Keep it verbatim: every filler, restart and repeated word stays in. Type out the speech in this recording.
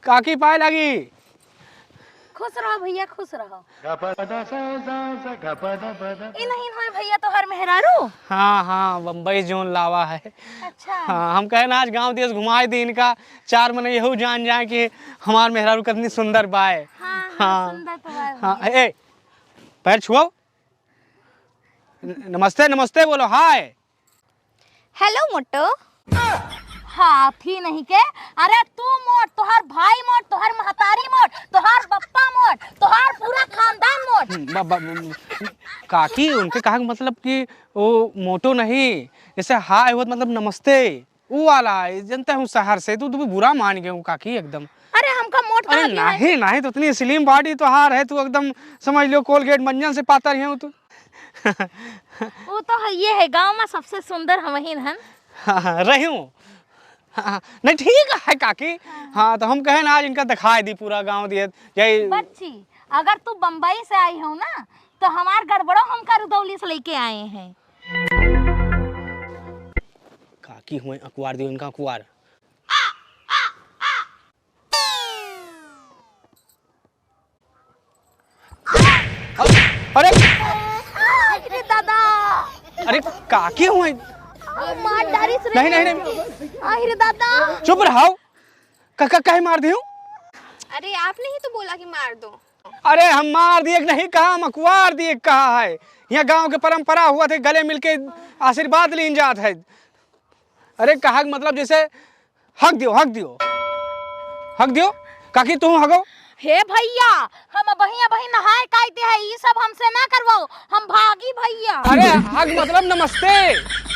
काकी पाए लागी। खुश रहो भइया, खुश रहो। ई नहीं होय भइया तोहार मेहरारू? हाँ, हाँ, बम्बई जौन लावा है। अच्छा। हाँ, हम कहे ना आज गाँव देश घुमाए दी इनका, चार मने यहू जान जाए कि हमार मेहरारू कितनी सुंदर बाय। हाँ, हाँ, हाँ। सुंदर तो बाय हाँ, भइया। ए, पैर छुआओ। न-, नमस्ते, नमस्ते बोलो, हाय। हेलो मोटो। हाथी नहीं के, अरे तू मोट, तोहार भाई मोट, तोहार महतारी मोट, तोहार बप्पा मोट, तोहार पूरा खानदान मोट। हम्म, ब-, ब-, ब-, काकी, उनके कहा के मतलब कि वो मोटो नहीं, जैसे हाय होत मतलब नमस्ते, वो वाला है, जनते हूँ शहर से, तू, तू भी बुरा मान गए हूँ काकी एकदम। अरे हमका मोट अरे कहा दिया है? नहीं, नहीं, तो इतनी slim body तोहार है, तू एकदम समझ लो Colgate मंजन से पातर है तू। वो तो है, ये है, गाँव में सबसे सुंदर हमहिन हन। हाँ, हाँ, रही हूँ। हाँ, हाँ, नहीं, ठीक है काकी। हाँ, हाँ। हाँ, तो हम कहे ना, आज इनका दिखाई दी पूरा गाँव दिए, यही। बच्ची, अगर तू बम्बई से आई हो ना, तो हमार गड़बड़ो हम का रुदौली से लेके आए हैं। काकी हुए अकवार दियो, इनका अकवार। अरे! अरे दादा! अरे, काकी हुए? मार डारी से नहीं, नहीं, नहीं। अरे दादा! चुप रहो। का, का, काहे मार दियो? अरे, आपने ही तो बोला कि मार दो। अरे, हम मार दिए कि नहीं कहा, हम अकवार दिए कहा है। यहाँ गांव के परंपरा हुआ थे, गले मिलके आशीर्वाद लीन जात है। अरे, कहा के मतलब जैसे हक दियो, हक दियो, हक दियो, काकी तू हगो। हे भइया, हम अबहीं अबहीं नहाए के आइते है, ई सब हमसे ना करवाओ, हम भागी भइया। अरे हक मतलब नमस्ते।